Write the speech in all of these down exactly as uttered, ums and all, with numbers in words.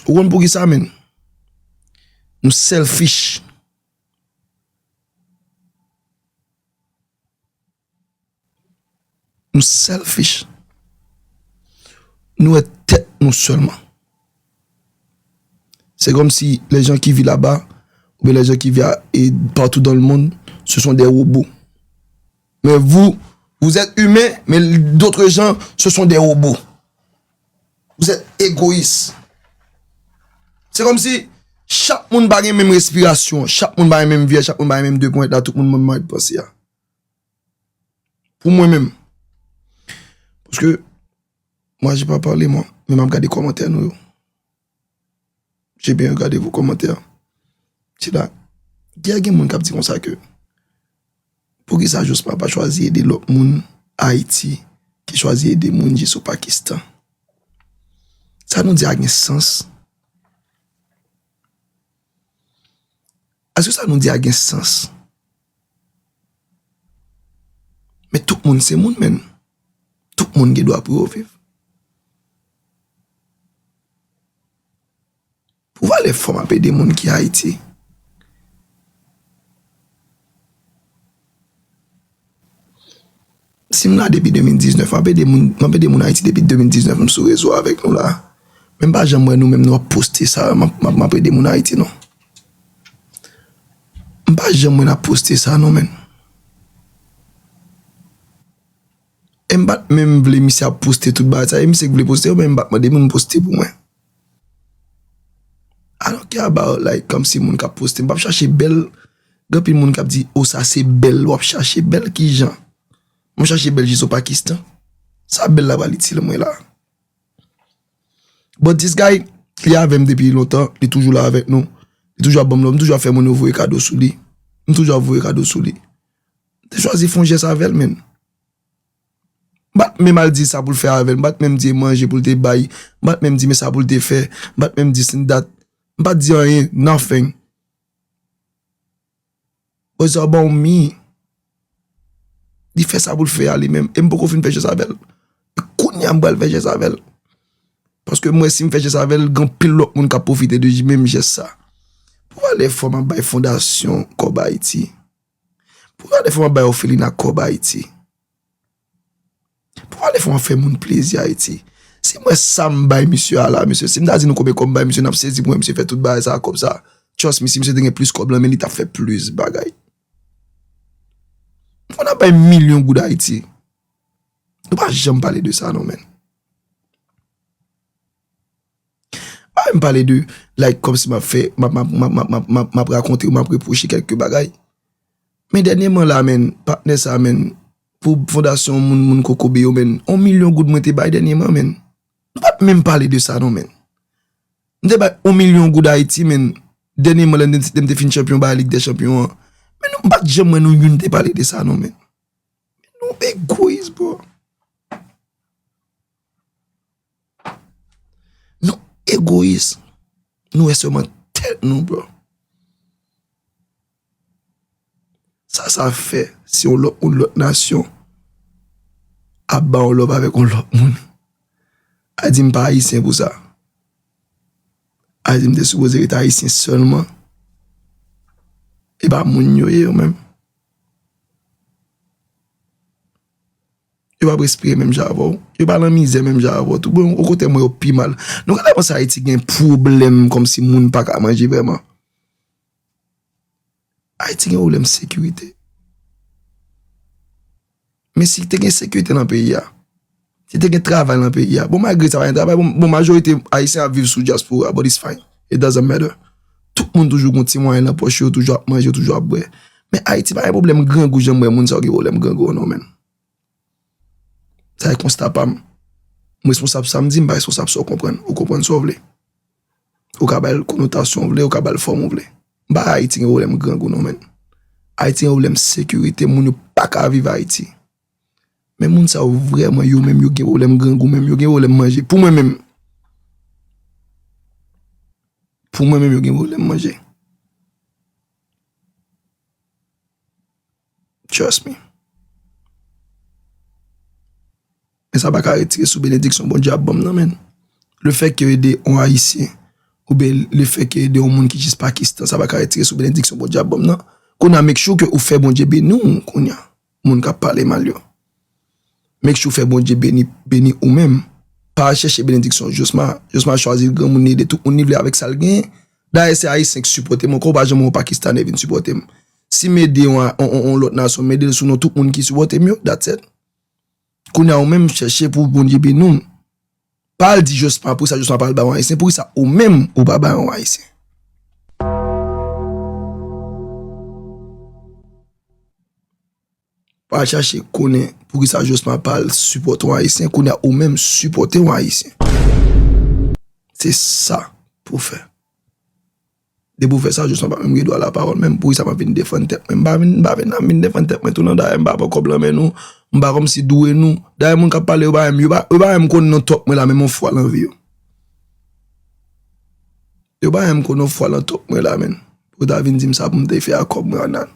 Ou konn poukisa, menn? Nou selfish. Nou selfish. Nou wè tèt nou sèlman. C'est comme si les gens qui vivent là-bas, oubyen les gens qui vivent à- et partout dans le monde, ce sont des robots. Mais vous, vous êtes humains, mais d'autres gens, ce sont des robots. Vous êtes égoïstes. C'est comme si chak moun pa gen menm respirasyon, chak moun pa gen menm vi a, chak moun pa gen menm de pwen la, tout moun menm mwen panse a. Pou mwen menm. Paske, moi, j'ai pas parlé, moi. Men m ap gade kòmantè nou yo. J'ai bien regardé vos commentaires. Se la. Gen, gen moun k ap di konsa ke, poukisa Jospin pa chwazi ede lòt moun Ayiti, ki chwazi ede moun jis o Pakistan? Sa nou di a gen sans? Èske sa nou di a gen sans? Men tout moun se moun, menn. Tout moun gen dwa pou yo viv. Pou valè fò m ap ede moun ki Ayiti. Si m la depi de mil diznèf, m ap ede moun, m ap ede moun Ayiti depi de mil diznèf, m sou rezo avèk nou la. Men m pa janm wè nou menm nou ap poste sa, m ap, m ap, m ap ede moun Ayiti, non. M pa janm wè n ap poste sa, non, menn. E m pa t menm vle misye ap poste tout bagay sa, e misye k vle poste yo, men m pa t mande moun poste pou mwen. I don't care about, like, kòmsi moun k ap poste, m p ap chache bèl. Gen anpil moun k ap di, "O, sa se bèl, w ap chache bèl kijan?" Mwen chache bèl jis o Pakistan. Sa bèl la pral itil mwen la? But this guy, li avè m depi lontan, li toujou la avèk nou. Li toujou ap ban m love, m toujou ap fè moun yo voye kado sou li. M toujou ap voye kado sou li. M te chwazi fè yon jès avè l, menn. M pa t menm al di sa pou l fè avè l. M pa t menm di e manje pou l te bay. M pa t menm di men sa pou l te fè. M pa t menm di sin dat. M pa t di anyen, nothing. But it's about me. Li fè sa pou l fè a li menm. E m poko fin fè jès avè l. E kounye a m pral fè jès avè l. Paske m wè si m fè jès avè l, gen anpil lòt moun k ap pwofite de menm jès sa. Pou valè fò m ap bay fondasyon Kòb Ayiti. Pou valè fò m ap bay òfelina Kòb Ayiti. Pou valè fò m ap fè moun plezi Ayiti. Si m wè sa m bay misye a la, mesye, si m ta di nou konbyen kòb m bay misye, n ap sezi pou wè misye fè tout bagay sa a kòb sa. Trust me, si misye te gen plis kòb lan men li, t ap fè plis bagay. Fò n ap bay milyon goud Ayiti. Nou pa janm pale de sa, non, menn. Pa menm pale de, like, kòmsi m ap fè, m ap, m ap, m ap, m ap, m ap, m ap, m ap rakonte ou m ap repwoche kèlke bagay. Men dènyèman la, menn, patnè sa, menn, pou fondasyon moun, moun kokobe yo, menn, yon milyon goud mwen te bay dènyèman, menn. Nou pa t menm pale de sa, non, menn. M te bay yon milyon goud Ayiti, menn, dènyèman, lè m te, lè m te fin chanpyon ba Lig dè Chanpyon an. Men nou, m pa t janm wè nou youn te pale de sa, non, menn. Nou egoyis, bro. Nou egoyis. Nou wè sèlman tèt nou, bro. Sa sa fè si yon lòt moun, lòt nasyon ap ba yon lòb avèk yon lòt moun? A di m pa ayisyen pou sa. A di m te sipoze ret ayisyen sèlman. E pa moun yo ye yo menm. Yo p ap respire menm jan avè w. Yo pa nan mizè menm jan avè w tou. Bon, okontrè, m wè yo pi mal. Nou genlè panse Ayiti gen pwoblèm kòmsi moun pa ka manje vrèman. Ayiti gen pwoblèm sekirite. Men si te gen sekirite nan peyi a, si te gen travay nan peyi a, bon, malgre sa pa gen travay, bon, bon, majorite Ayisyen ap viv sou dyaspora, but it's fine. It doesn't matter. Tout moun toujou gon ti mwayen nan pòch yo, toujou ap manje, toujou ap bwè. Men Ayiti pa gen pwoblèm grangou jan m wè moun sa yo gen pwoblèm grangou an non, menn. Sa e konsta pa m. M responsab sa m di, m pa responsab sa w konprann. Ou konprann sa w vle. Ou ka ba l konotasyon w vle, ou ka ba l fòm ou vle. M pa Ayiti gen pwoblèm grangou non, menn. Ayiti gen pwoblèm sekirite, moun yo pa ka viv Ayiti. Men moun sa yo vrèman, yo menm, yo gen pwoblèm grangou menm, yo gen pwoblèm manje. Pou mwen menm, pou mwen menm, yo gen pwoblèm manje. Trust me. Men sa pa ka retire sou benediksyon Bondye ap ban m nan, menn. Lefètke yo ede yon Ayisyen, oubyen lefètke de yon moun ki jis Pakistan, sa pa ka retire sou benediksyon Bondye ap ban m nan. Kounye a, make sure ke ou fè Bondye beni w kounye a, moun k ap pale mal yo. Make sure ou fè Bondye beni, beni ou menm. Pa al chèche benediksyon Josma. Josma chwazi granmoun li, ede tout moun li vle avèk sa l genyen. Dayè, se Ayisyen k sipòte m ankò, ou pa janm wè yon Pakistanè vin sipòte m. Si m ede yon, yon, yon, yon lòt nasyon, m ede l sou non tout moun ki sipòte m yo, that's it. Kounye a, ou menm, chèche pou Bondye beni w. Pa al di Josma, poukisa Josma pa al bay yon Ayisyen, poukisa ou menm ou pa bay yon Ayisyen. Pa al chache konnen poukisa Josma pa al sipòte yon Ayisyen, kounye a ou menm sipòte yon Ayisyen. Se sa pou w fè. Depi w fè sa, Josma pa menm gen dwa lapawòl menm. Poukisa m ap vin defann tèt mwen? M pa vin, m pa vin la, m vin defann tèt mwen tou non. Dayè, m pa pran kòb lan men nou. M pa kòmsi dwe nou. Dayè, moun k ap pale yo pa menm, yo pa, yo pa menm konn non tòk mwen la menm yon fwa nan vi yo. Yo pa menm konn yon fwa nan tòk mwen la menm. Pou yo ta vin di m sa pou m te fè ak kòb mwen an nan.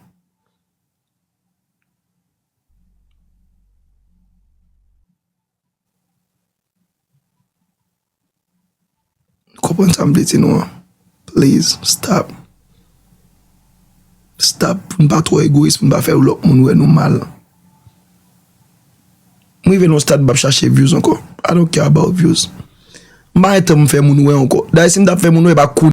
Konprann sa m vle di nou an. Please, stop. Stop, pou n pa twò egoyis, pou n pa fè lòt moun wè nou mal. M rive nan yon stad m p ap chache views ankò. I don't care about views. M pa gen tan pou m fè moun wè ankò. Dayè, si m t ap fè moun wè, e pa kounye